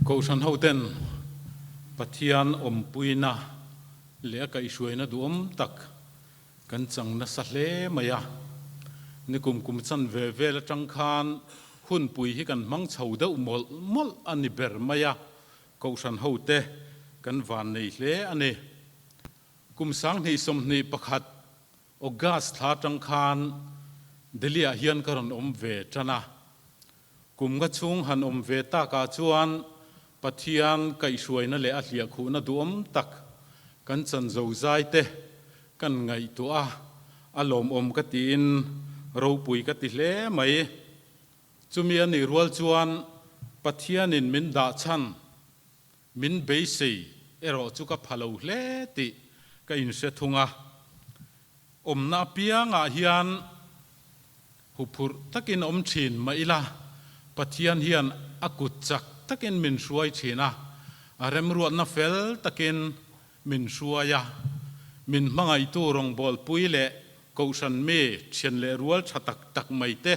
Kohhran hoten Pathian awmpuina leh a kaihhruaina duhawm tak kan chang nasa hle mai a. Nikum kum chanve vel atang khan hunpui hi kan hmang chho deuh mawlh mawlh a ni ber mai a, Kohhran hote kan van nei hle a ni. Kum 2021 August thla atang khan Delhi ah hian ka rawn awm ve tan a. Kum nga chhung han awm ve takah chuan Pathian kaihhruaina leh a hliahkhuhna duhawm tak kan chan zozai te kan ngaihtuah a, a lawmawm ka tiin ropui ka ti hle mai. Chumi a nih rual chuan Pathianin min dah chhan Min beisei erawh chu ka pha lo hle tih ka inhre thung a. Awmna apiangah hian huphurh takin awm thin mah ila, Pathian hian a kut chak takin min hruai thin a, a remruatna fel takin min hruai a. Min hmangaihtu rawngbawlpui leh kohhran mi thian leh rual tha tak tak mai te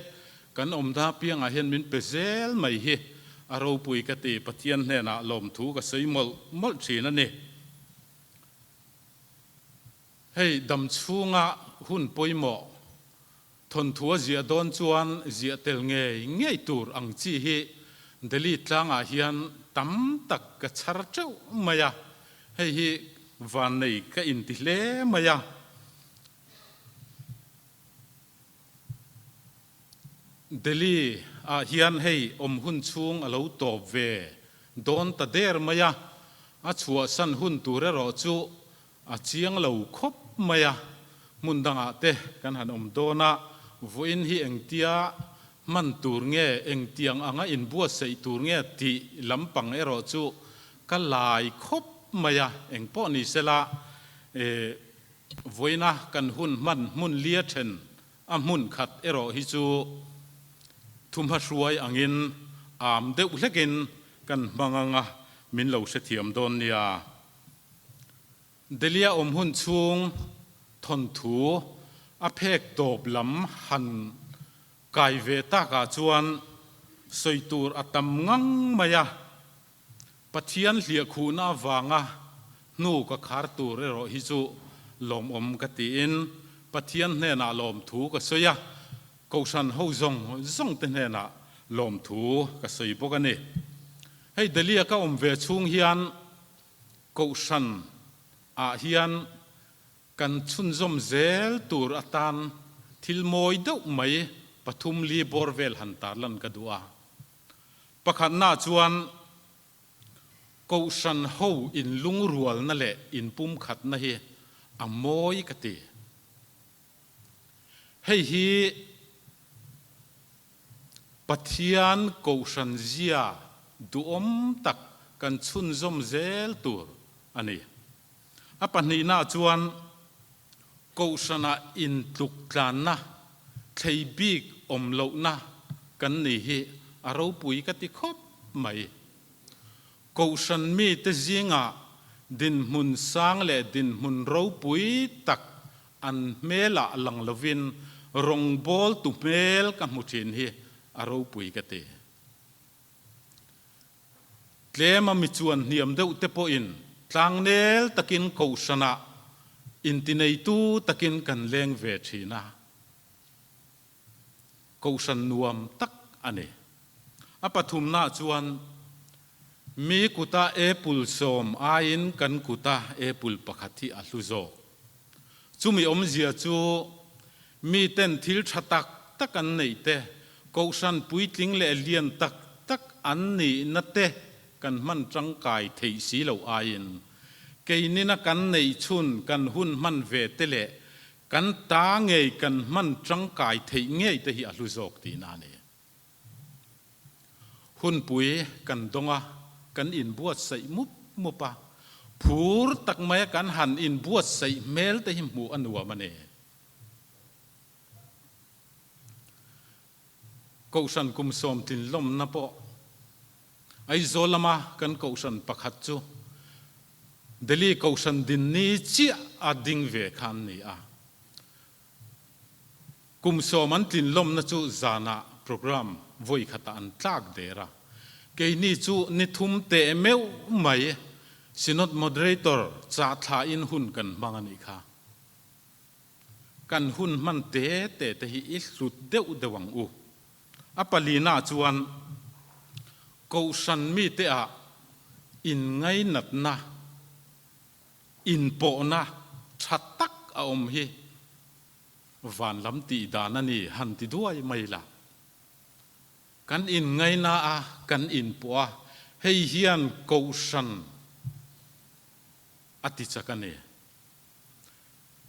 kan awmna apiangah hian min pe zel mai hi a ropui ka ti, Pathian hnenah lawmthu ka sawi mawlh mawlh thin a ni. Hei dam chhunga hun pawimawh thawnthu a ziah dawn chuan ziah tel ngei ngei tur ang chi hi Delhi tlangah hian tam tak ka chhar teuh mai a, hei hi vannei ka inti hle mai a. Delhi ah hian hei awm hun chhung a lo tawp ve dawn ta der mai a, a chhuahsan hun tur erawh chu A chiang lo khawp mai a, hmun dangah te kan han awm dawn a, vawiin hi engtia hman tur nge, engtiang anga inbuatsaih tur nge tih lampang erawh chu ka lai khawp mai a, engpawh ni sela vawiina kan hun hman hmun lia then a hmun khat erawh hi chu thumhahruai angin am deuh hlekin kan hmang anga min lo hrethiam dawn nia. Delhi-a awm hun chhung thawnthu a phek tawp lam han kai ve takah chuan sawi tur a tam ngang mai a, Pathian hliahkhuhna avanga hnu ka khar tur erawh hi chu lawmawm ka tiin Pathian hnenah lawmthu ka sawi a, Kohhran ho zawng zawng te hnenah lawmthu ka sawi bawk a ni. Hei Delhi-a ka awm ve chhung hian Kohhran ah hian kan chhunzawm zel tur atan thil mawi deuh mai pathum li bawr vel han tarlan ka duh a. Pakhatna chuan Kohhran ho inlungrualna leh inpumkhatna hi a mawi ka ti. Hei hi Pathian Kohhran zia duhawm tak kan chhunzawm zel tur a ni. A pahnihna chuan Kohhranah intluk tlanna, thlei bik awm lohna kan ni hi a ropui ka ti khawp mai. Kohhran mite zingah dinhmun sang leh dinhmun ropui tak An hmelah lang lovin rawngbawltu hmel ka hmu thin hi a ropui ka ti. Tlema mi chuan hniam deuh te pawhin tlangnel takin kohhranah intineitu takin kan leng ve thin a. Kohhran nuam tak a ni. A pathumnaah chuan mi kuta apple sawm aiin kan kuta apple pakhat hi a hlu zawk. Chumi awmzia chu miten thil tha tak tak an neih te, kohhran puitling leh lian tak tak an nihna te kan hman tangkai theih si loh aiin keinina kan neih chhun kan hun hman ve te leh Kan ta ngei kan hman tangkai theih ngei te hi a hlu zawk tihna a ni. Hunpui kan dawng a, kan inbuatsaih mup mup a, phur tak maia kan han inbuatsaih hmel te hi hmuh a nuam a ni. Kohhran kum sawmtlin lawmna pawh Aizawl lama kan kohhran pakhat chu Delhi kohhran din ni chiah a ding ve kha an ni a. Kum sawm an tlin lawmna chu zanah programme vawi khatah an tlak der a. Keini chu ni thum teh meuh mai Synod Moderator chah thlain hun kan hmang a nih kha. Kan hun hman te te te hi i hlut deuh deuh ang u. A palina chuan Kohhran mite ah inngainatna, inpawhna tha tak a awm hi van lam tih dan a ni han ti duai mai la. Kan inngaina a, kan inpawh a, hei hian Kohhran a ti chak a ni.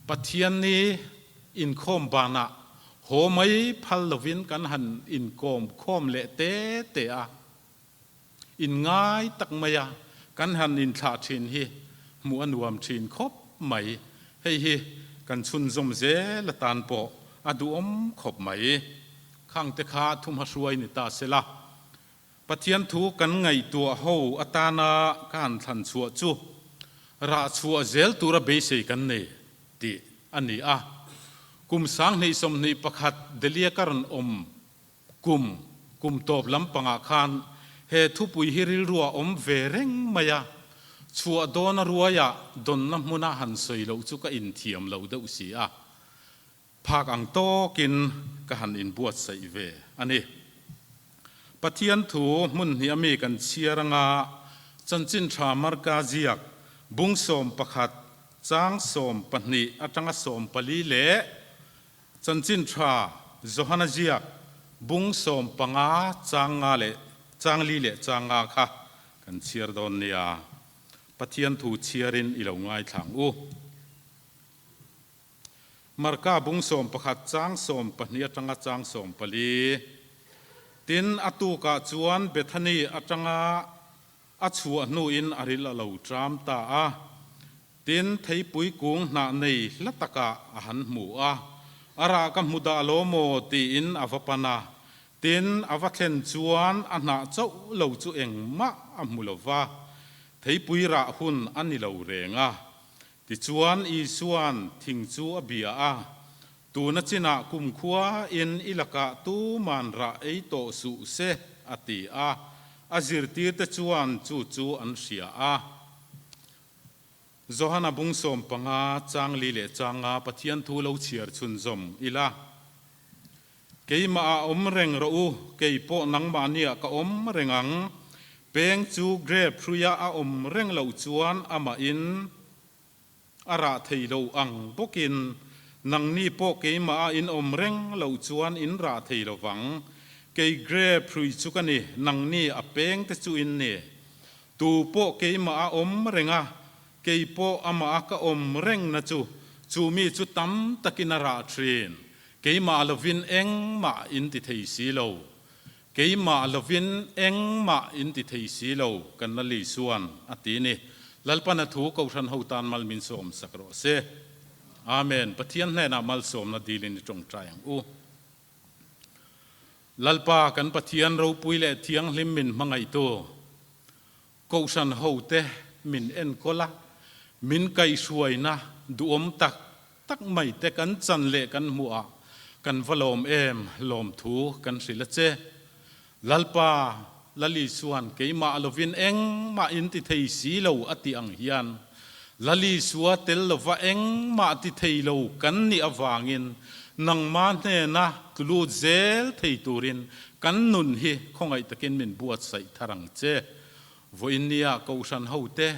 Pathian ni inkhawm banah haw mai phal lovin kan han inkawm khawm leh te te a, inngai tak maia kan han inthlah thin hi hmuh a nuam thin khawp mai. Hei hi kan chhunzawm zel atan pawh a duhawm khawp mai. Khangte kha thumhahruai ni ta se la. Pathian thu kan ngaihtuah ho atana ka han thlan chhuah chu rah chhuah zel tura beisei kan nei tih a ni a. Kum 2021 Delhi-a ka rawn awm kum kum tawp lampangah khan he thupui hi rilruah awm ve reng mai a, chhuah dawna ruaiah dawnna hmuna han sawi loh chu ka inthiam lo deuh si a. Phak ang tawkin ka han inbuatsaih ve a ni. Pathian thu hmun hnih ami kan chhiar anga Chanchin Tha Marka ziak bung 11 chang 12 atanga 14 leh Chanchin Tha Johana ziak bung 15 chang nga leh chang li leh chang nga kha kan chhiar dawn nia. Pathian thu chhiarin i lo ngaithla ang u. Marka bung 11 chang 12 atanga chang 14. Tin, a tukah chuan Bethany atanga a chhuah hnuin a ril a lo ṭam ta a. Tin, theipui kung hnah nei hla takah a han hmu a, A rah ka hmu dah lo maw? tiin a va pan a. Tin, a va thlen chuan a hnah chauh lo chu engmah a hmu lo va, theipui rah hun a ni lo reng a. Tichuan Isua'n thing chu a bia a, Tuna chinah kumkhua in i lakah tuman rah ei tawh suh se, a ti a. A zirtirte chuan chu chu an hria a. Johana bung 15 chang li leh chang nga Pathian thu lo chhiar chhunzawm ila. Keimah ah awm reng rawh u, kei pawh nangmahniah ka awm reng ang. Peng chu grape hruia a awm reng loh chuan amahin a rah thei lo ang bawkin nangni pawh keimah ah in awm reng loh chuan in rah thei lo vang. Kei grape hrui chu ka ni, nangni a peng te chu in ni. Tu pawh keimah ah awm reng a, kei pawh amah ah ka awm reng na chu, chu mi chu tam takin a rah thin. Keimah lovin engmah in ti thei si lo. Keimah lovin engmah in ti thei si lo, kan la Lisuan a ti ni. Lalpan a thu Kohhran ho tan mal min sawm sak rawh se. Amen. Pathian hnenah malsawmna dilin i tawngtai ang u. Lalpa kan Pathian ropui leh thianghlim min hmangaihtu. Kohhran hote min enkawl a, min kaihhruaina duhawm tak tak mai te kan chan leh kan hmuh ah kan va lawm em lawmthu kan hrilh a che. Lalpa Lali chuan keimah lovin engmah in ti thei si lo a tih ang hian Lali chua tel lova engmah ti thei lo kan nih avangin nangma hnena tlulut zel thei turin Kan nun hi khawngaih takin min buatsaih thar ang che. Vawiin nia Kohhran hote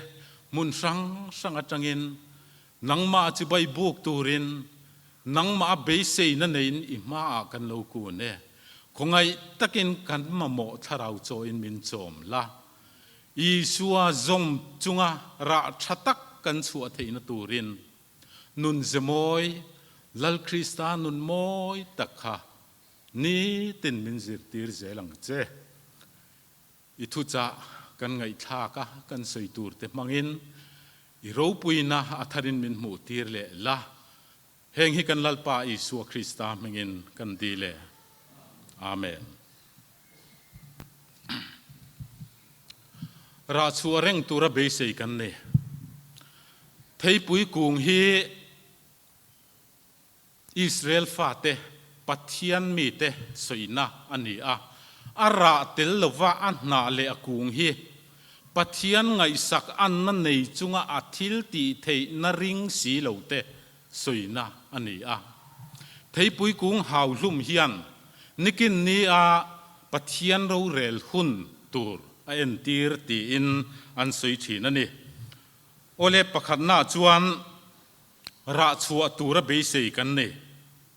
hmun hrang hrang atangin nangmah chibai buk turin nangmah a beiseina neiin i hmaah kan lo kun e. Khawngaih takin kan mamawh thlarau chawin min chawm la. Isua zawm chunga rah tha tak kan chhuah theihna turin nun ze mawi, Lal Krista nun mawi tak kha Nitin min zirtir zel ang che. I thuchah kan ngaihthlak a, kan sawi tur te hmangin i ropuina a tharin min hmuhtir leh la. Heng hi kan Lalpa Isua Krista hmingin kan dil e. Amen. Rah chhuah reng tura beisei kan ni. Theipui kung hi Israel fate Pathian mite sawina a ni a. A rah tel lova a hnah leh a kung hi Pathian ngaihsak anna nei chunga a thil tih theihna ring si lo te sawina a ni a. Theipui kung hau hlum hian nikin ni a Pathian rorel hun tur a entir tiin an sawi thin a ni. Awle pakhatnaah chuan rah chhuah tura beisei kan nei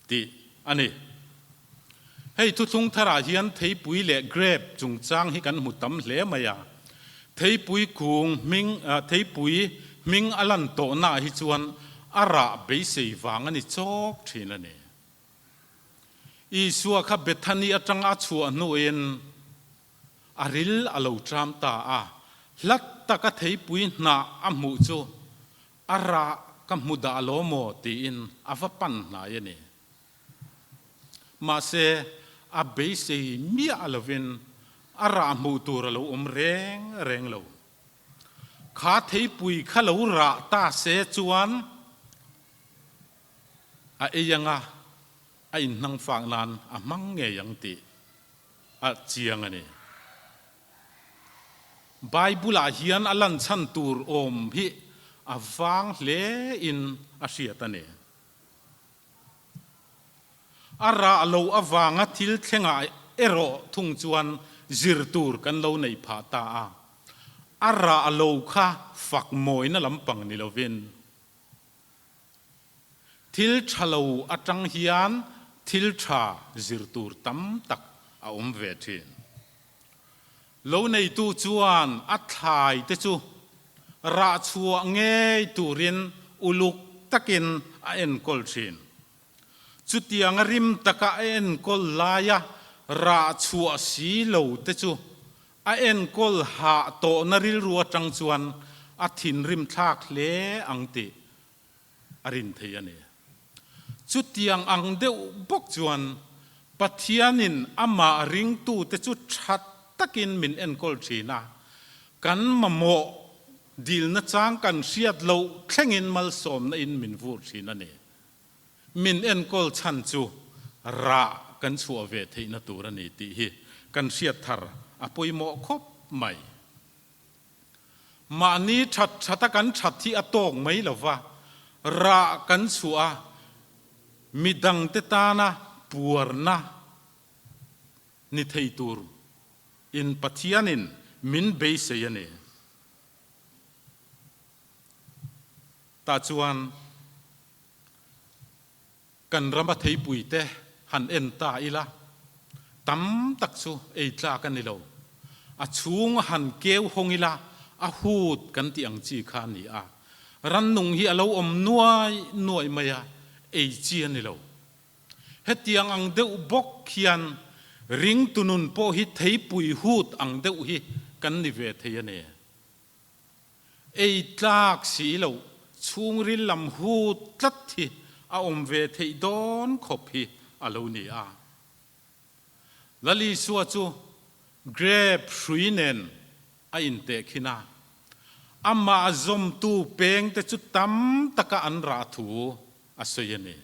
tih a ni. Hei thuthlung tharah hian theipui leh grape chungchang hi kan hmu tam hle mai a. Theipui kung hming theipui hming a lan tawhnaah hi chuan a rah beisei vang a ni chawk thin a ni. Isua kha Bethany atanga a chhuah hnuin A ril a lo ṭam ta a, hlat taka theipui hnah a hmuh chu a rah ka hmu dah lo maw tiin a va pan hnai a ni. Mahse, a beisei miah lovin a rah hmuh tur a lo awm reng reng lo. Kha theipui kha lo rah ta se chuan a ei anga a inhnangfak nan a hmang ngei ang tih a chiang a ni. Bible-ah hian a lan chhan tur awm hi a vang hle in a hriat a ni. A rah lo avanga thil thlengah erawh thung chuan zir tur kan lo nei phah ta a. A rah lo kha fak mawina lampang ni lovin Thil tha lo atang hian thil tha zir tur tam tak a awm ve thin. Lo neitu chuan a thlai te chu rah chhuah ngei turin uluk takin a enkawl thin. Chutianga rim taka a enkawl laia rah chhuah si lo te chu A enkawl hah tawhna rilru atang chuan a thinrim thlak hle ang tih a rin thei a ni. Chutiang ang deuh bawk chuan Pathianin amah ringtute chu tha takin min enkawl thin a, kan mamawh dilna chang kan hriat loh thlengin malsawmna in min vur thin a ni. Min enkawl chhan chu rah kan chhuah ve theihna tur a ni tih hi kan hriat thar a pawimawh khawp mai. Mahni that thata kan that hi a tawk mai lo va, rah kan chhuah a, midangte tana puarna ni thei tur in Pathianin min beisei a ni. Tah chuan kan rama theipuite han en ta ila, tam tak chu ei tlak a ni lo. A chhung han keu hawng ila, a hut kan tih ang chi kha a ni a. Rannung hi a lo awm nuai nuai mai a, ei chi a ni lo. Hetiang ang deuh bawk hian ringtu nun pawh hi theipui hut ang deuh hi kan ni ve thei a ni. Ei tlak si lo, chhungril lam hut tlat hi a awm ve theih dawn khawp hi a lo ni a. Lalisua chu grape hrui nen a intehkhin a, amah zawmtu pengte chu tam taka an rah thu a sawi a ni.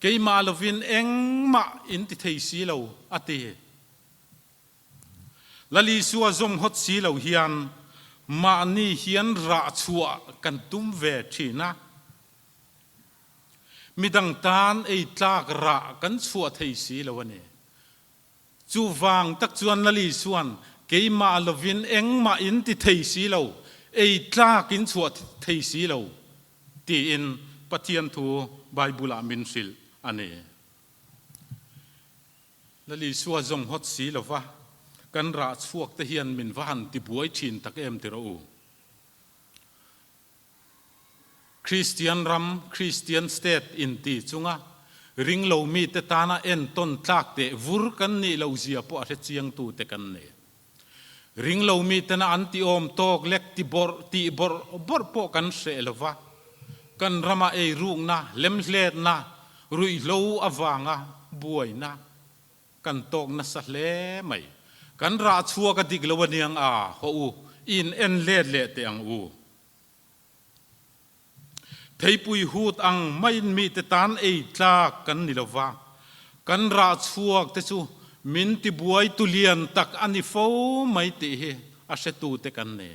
Keimah lovin engmah in ti thei si lo, a ti. Lalisua zawm hawt si lo hian mahni hian rah chhuah kan tum ve thin a. Midang tan ei tlak rah kan chhuah thei si lo a ni. Chuvang tak chuan Lalisuan keimah lovin engmah in ti thei si lo, ei tlak in chhuah thei si lo tiin Pathian thu Bible-ah min hrilh a ni. Lal Isua zawng hawt si lova kan rah chhuak te hian min va han tibuai thin tak em ti rawh u. Kristian ram, Kristian state inti chunga ringlo mite tana entawn tlak teh vur kan nih loh zia pawh a hre chiangtu te kan ni. Ringlo mitena an ti awm tawk lek ti bawrh tih bawrh bawrh pawh kan hreh lova, kan rama eirukna, lemhletna, ruihhlo avanga buaina kan tawk nasa hle mai. Kan rah chhuak a dik lo aniang a, haw u, i in en let leh teh ang u. Theipui hut ang maiin mite tan ei tlak kan ni lova, kan rah chhuak te chu Min tibuaitu lian tak a ni fo mai tih hi a hretute kan ni.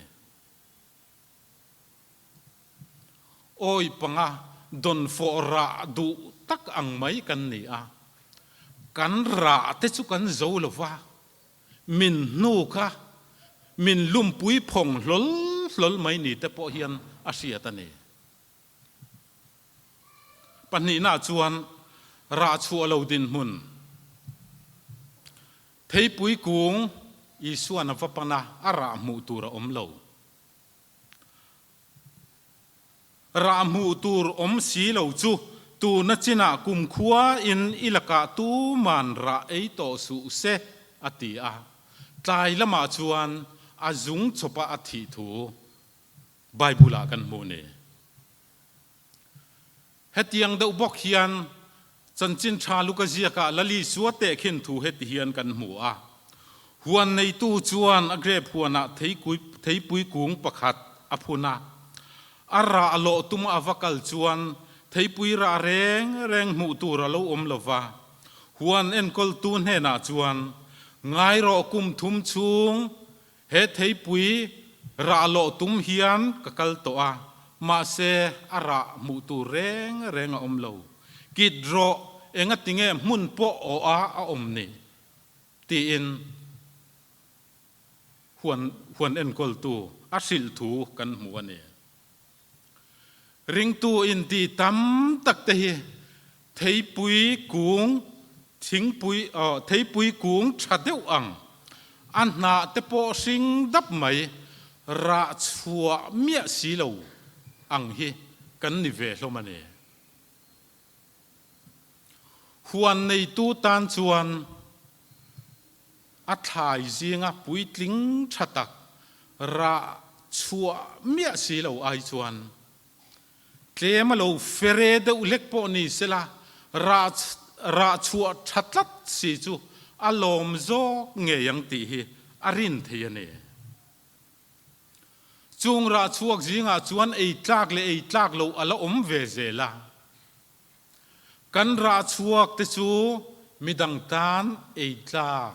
Awi panga dawnfawh rah duh tak ang mai kan ni a, kan rah te chu kan zo lo va, min hnu kha min lumpui phawng hlawl hlawl mai ni te pawh hian a hriat a ni. Pahnihna chuan rah chhuah lo dinhmun Theipui kung Isuan a va pan a, a rah hmuh tur a awm lo. Rah hmuh tur awm si lo chu tuna chinah kumkhua in i lakah tuman rah ei tawh suh se, a ti a. Tlai lamah chuan a zung chawpa a thih thu Bible ah kan hmuh ni. Hetiang deuh bawk hian Chanchin Tha Luka ziakah Lal Isua tehkhin thu heti hian kan hmu a, Huan neitu chuan a grep huanah theipui kung pakhat a phun a, a rah lawh tuma a va kal chuan theipui rah reng reng hmuh tur a lo awm lo va. Huan enkawltu hnenah chuan, Ngai rawh kum thum chhung He theipui rah lawh tum hian ka kal tawh a, mahse a rah hmuh tur reng reng a awm lo. Kit rawh, engatinge hmun pawh aw a a awm ni? tiin huan huan enkawltu a hrilh thu kan hmu a ni. Ringtu inti tam tak te hi theipui kung thingpui aw theipui kung tha deuh ang a hnah te pawh hring dap mai rah chhuah miah si lo ang hi kan ni ve hlawm a ni. Huan neitu tan chuan A thlai zinga puitling tha tak rah chhuah miah si lo ai chuan tlem a lo fere deuh hlek pawh ni sela rah rah chhuah tha tlat si chu a lawm zawk ngei ang tih hi a rin thei a ni. Chung rah chhuak zingah chuan ei tlak leh ei tlak loh a la awm ve zel a. Kan rah chhuak te chu midang tan ei tlak,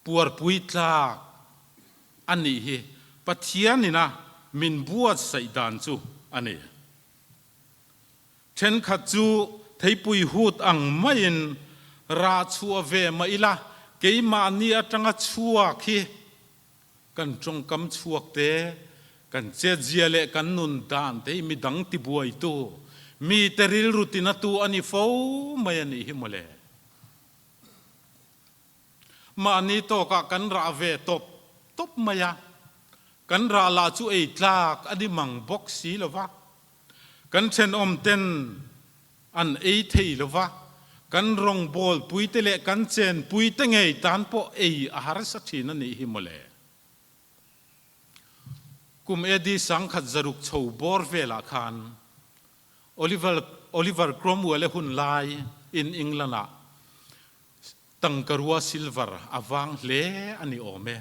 puarpui tlak a nih hi Pathian ina min buatsaih dan chu a ni. Thenkhat chu theipui hut ang maiin rah chhuah ve mah ila keimahni atanga chhuak hi Kan tawngkam chhuak te, kan chetzia leh kan nun dan te hi midang tibuaitu, mite rilru tinatu a ni fo mai a nih hi mawle. Mahni tawkah kan rah ve tawp tawp mai a, kan rah lah chu ei tlak a ni mang bawk si lo va. Kan thenawm ten an ei thei lo va, kan rawngbâwl puite leh kan chenpuite ngei tân pawh ei a harsa ṭhin a nih hi mawle. Kum AD 1600 chho bawr velah khan Oliver Oliver Cromwell-a hun lai in England-ah tangkarua silver a vang hle a ni awm e.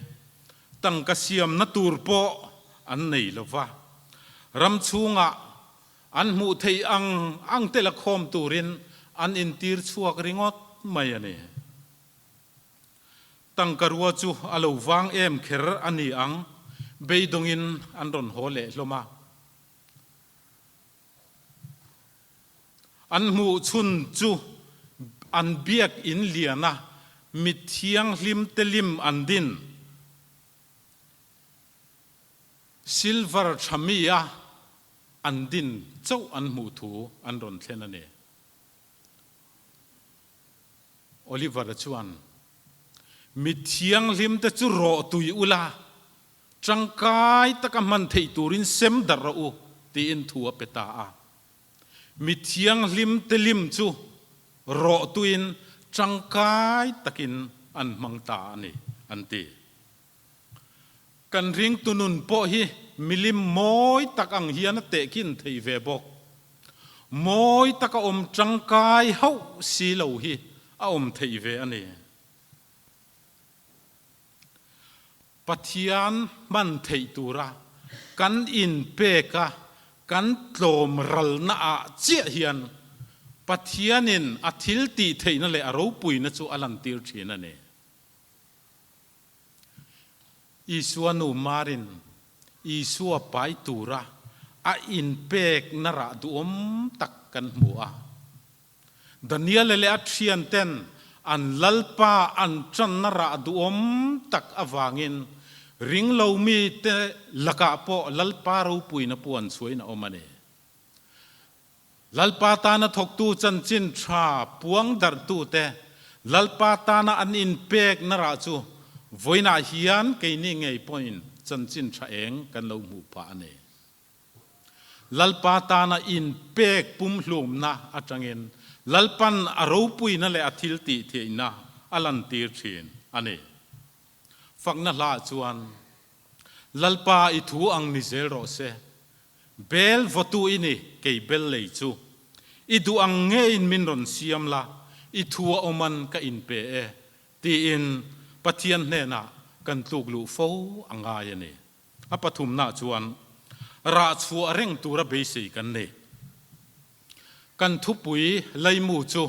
Tangka siamna tur pawh an nei lo va, ram chhungah an hmuh theih ang ang te la khawm turin an intir chhuak ringawt mai a ni. Tangkarua chu a lo vang em kher a ni ang, beidawngin an rawn haw leh hlawm a. An hmuh chhun chu an biak in lian a, mi thianghlim te lim an din. Silver tha mi a an din chauh an hmuh thu an rawn thlen a ni. Oliver-a chuan, Mi thianghlim te chu rawh tui ula, tangkai taka hman theih turin sem darh rawh u, tiin thu a pe ta a. Mi thianghlim te lim chu rawh tuin tangkai takin an hmang ta a ni, an ti. Kan ringtu nun pawh hi milim mawi tak ang hian a tehkin thei ve bawk. Mawi taka awm tangkai hauh si lo hi a awm theih ve a ni. Pathian hman theih tura kan inpek a, kan tlawm ralna ah chiah hian. Pathianin a thiltih theihna leh a ropuina chu a lantir thin a ni. Isua nu Marin Isua pai tura a inpekna rah duhawm tak kan hmu a. Daniela leh a thianten an Lalpa an tanna rah duhawm tak avangin ringlo mite lakah pawh Lalpa ropuina puan chhuain a awm a ni. Lalpa tana thawktu chanchin tha puang darhtute Lalpa tana an inpekna rah chu vawiinah hian keini ngei pawhin chanchin tha eng kan lo hmuh phah a ni. Lalpa tana inpek pumhlumna atangin Lalpan a ropuina leh a thiltihtheihna a lantir thin a ni. Fakna hlaah chuan, Lalpa i thu ang ni zel rawh se, Bel vawtu i ni, kei bel lei chu. I duh ang ngeiin min rawn siam la, i thu a awman ka inpe e, tiin Pathian hnenah kan tluk luh fo a ngai a ni. A pathumnah chuan rah chhuah reng tura beisei kan ni. Kan thupui laimu chu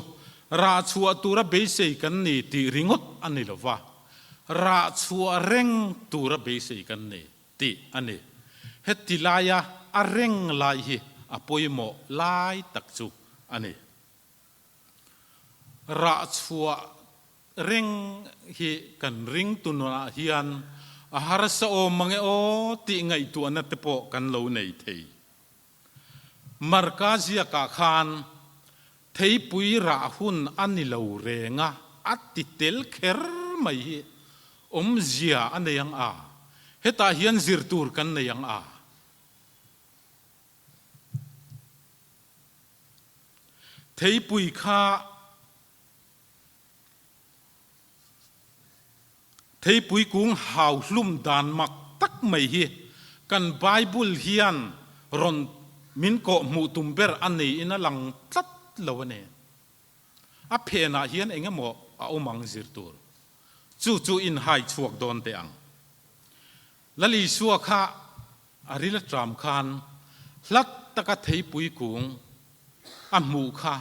rah chhuah tura beisei kan ni tih ringawt a ni lo va, rah chhuah reng tura beisei kan ni. Tih a ni. Heti laia a reng lai hi a pawimawh lai tak chu a ni. Rah chhuah reng hi kan ring tunah hian a harsa awm mange aw tih ngaihtuahna te pawh kan lo nei thei. Marka ziakah khan theipui rah hun a ni lo reng a, a ti tel kher mai hi awmzia a nei ang a, hetah hian zir tur kan nei ang a. Theipui kha Theipui kung hau hlum dan mak tak mai hi kan Bible hian rawn min kawh hmuh tum ber a neiin a lang tlat lo a ni. A phenah hian eng emaw a awm ang zir tur. Chu chu inhai chhuak dawn teh ang. Lal Isua kha a ril a ṭam khan hlat taka theipui kung a hmuh kha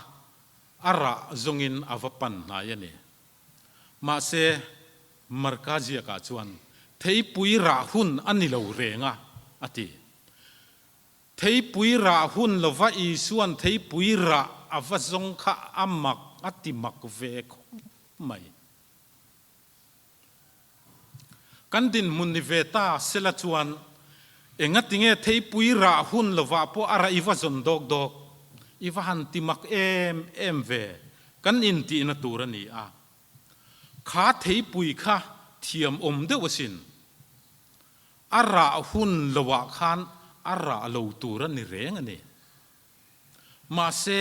a rah zawngin a va pan hnai a ni. Mahse, Marka ziakah chuan theipui rah hun a ni lo reng a, a ti. Theipui rah hun lova Isua'n theipui rah a va zawng kha a mak a ti mak ve khawp mai. Kan dinhmun ni ve ta sela chuan engatinge theipui rah hun lovah pawh a rah i va zawn dawk dawk, i va han ti mak em em ve kan intihna tur a ni a. Kha theipui kha thiam awm deuh asin. A rah hun lovah khan a rah lo tur a ni reng a ni. Mahse,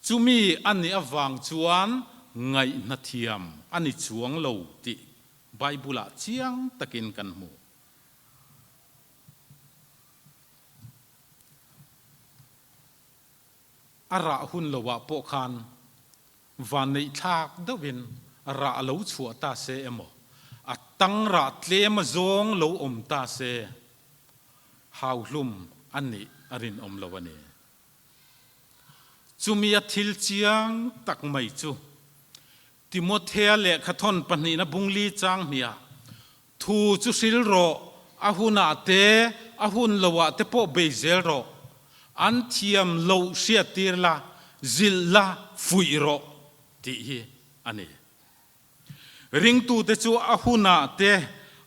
chumi a nih avang chuan ngaihna thiam a ni chuang lo tih Bible-ah chiang takin kan hmu. A rah hun loah pawh khan vanneih thlak deuhin rah lo chhuah ta se emaw, a tang rah tlem azawng lo awm ta se, hauhlum a nih a rinawm lo a ni. Chumi a thil chiang tak mai chu Timothea lehkhathawn pahnihna bungli chang hniah thu chu hril rawh, a hunah te, a hun loah te pawh bei zel rawh, an thiam loh hriattir la, zilh la, fuih rawh tih hi a ni. Ringtute chu a hunah te,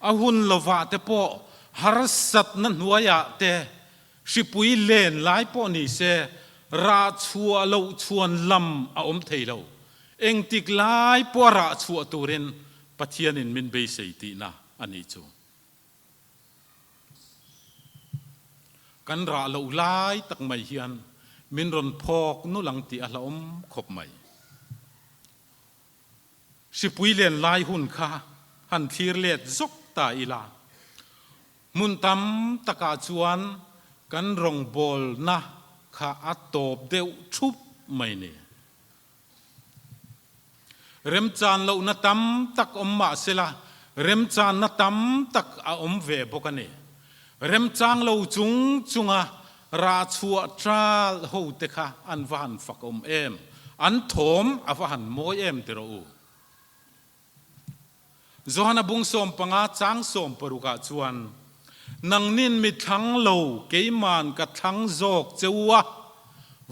a hun lovah te pawh harsatna hnuaiah te, hripui len lai pawh ni se, rah chhuah loh chhuan lam a awm thei lo. Engtik lai pawha rah chhuah turin Pathianin min beisei tihna a nih chu. Kan rah loh lai tak mai hian min rawn phawk nul ang tih a hlauhawm khawp mai. Hripui len lai hun kha han thlir let zawk ta ila, hmun tam takah chuan kan rawngbawlna kha a tawp deuh thup mai ni. Remchan lohna tam tak awm mah sela, remchanna tam tak a awm ve bawk a ni. Remchang lo chung chunga. Rah chhuah ṭal ho te kha an va han fak awm em? An thawm a va han mawi em ti rawh u. Johana bung 15 chang 60 ah chuan, Nangnin mi thlang lo, keiman ka thlang zawk che u a,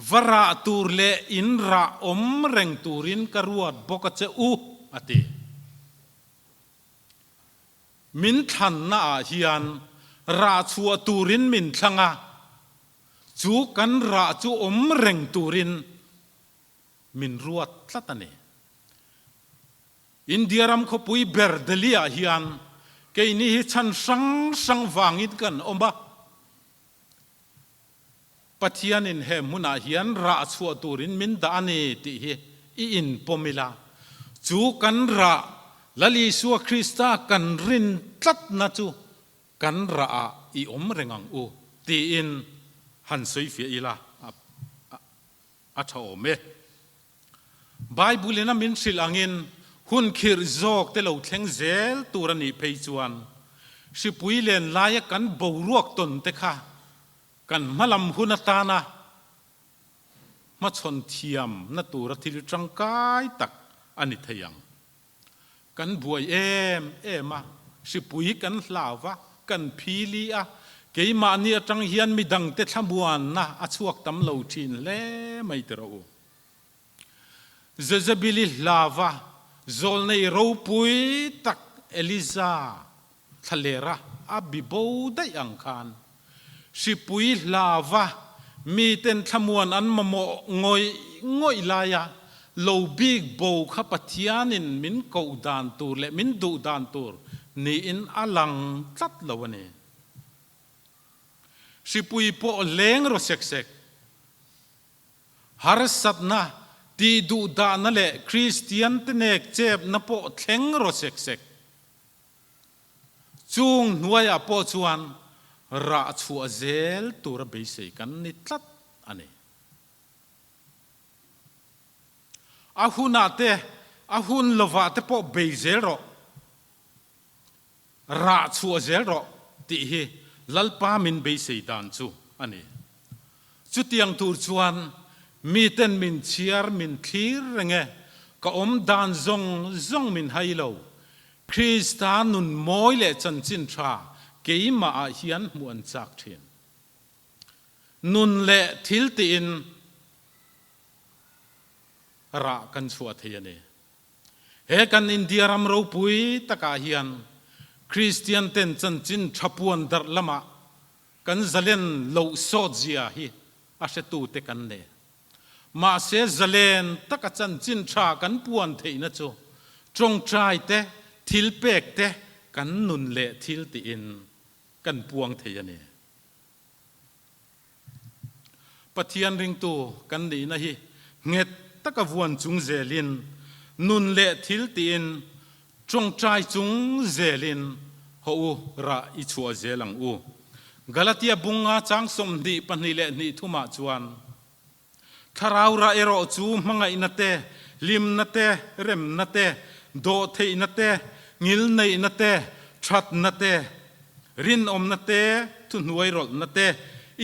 va rah tur leh in rah awm reng turin ka ruat bawk a che u, a ti. Min thlanna ah hian rah chhuah turin min thlang a, chu kan rah chu awm reng turin min ruat tlat a ni. India ram khawpui ber Delhi ah hian keini hi chhan hrang hrang vangin kan awm a, Pathianin he hmunah hian rah chhuah turin min dah a ni tih hi i inpawm ila, chu kan rah Lal Isua Krista kan rin tlatna chu kan rahah i awm reng ang u tiin han sawifiah ila a tha awm e. Bible-in a min hrilh angin hun khirh zawk te lo thleng zel tur a nih phei chuan hripui len laia kan boruak tawn te kha Kan hmalam hun atana hmachhawn thiamna tura thil tangkai tak a ni thei ang. Kan buai em em a, hripui kan hlau va, kan phili a, keimahni atang hian midangte thlamuanna a chhuak tam lo thin hle mai ti rawh u. Jezebeli hlava zawlnei ropui tak Eliza thlalera a bi bo daih ang khan, hripui hlava miten thlamuan an mamawh ngawih ngawih laia lo bik bo kha Pathianin min koh dan tur leh min duh dan tur niin a lang tlat lo a ni. Hripui pawh leng rawh sek sek. Harsatna, tihduhdahna leh Kristiante nek chepna pawh thleng rawh sek sek. Chung hnuaiah pawh chuan rah chhuah zel tura beisei kan ni tlat a ni. A hunah te, a hun lovah te pawh bei zel rawh. Rah chhuah zel rawh tih hi Lalpa min beisei dan chu a ni. Chutiang tur chuan miten min chhiar min thlir reng e, ka awm dan zawng zawng min hai lo. Krista nun mawi leh chanchin tha keimah ah hian hmuh an chak thin. Nun leh thil tiin rah kan chhuah thei a ni. He kan India ram ropui takah hian Kristian ten chanchin tha puan darh lamah kan zalen loh sawt zia hi a hretute kan nei. Mahse zalen taka chanchin tha kan puan theihna chu tawngtai te, thilpek te kan nun leh thil tiin kan puang thei a ni. Pathian ringtu kan nihna hi nghet taka vuan chung zelin, nun leh thil tiin tawngtai chung zelin haw u rah i chhuah zel ang u. Galatia bunga chang 22 leh hnih thumah chuan, Thlarau rah erawh chu hmangaihna te, hlimna te, remna te, dawhtheihna te, ngilneihna te, thatna te, rinawmna te, thuhnuairawlhna te,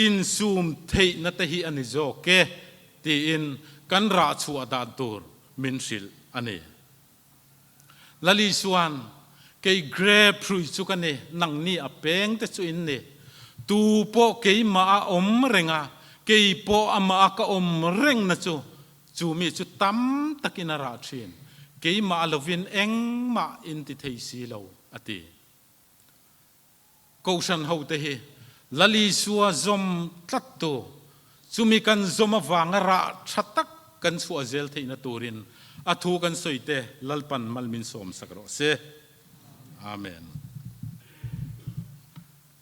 insum theihna te hi a ni zawk e, tiin kan rah chhuah dan tur min hrilh a ni. Lali chuan, Kei grape hrui chu ka ni, nangni a peng te chu in ni. Tu pawh keimah a awm reng a, kei pawh amah a ka awm rengna chu, chu mi chu tam takin a rah thin. Keimah lovin engmah in ti thei si lo, a ti. Kohhran hote hi Lal Isua zawm tlattu, chumi kan zawm avanga rah tha tak kan chhuah zel theihna turin a thu kan sawite Lalpan mal min sawmsak rawh se. Amen.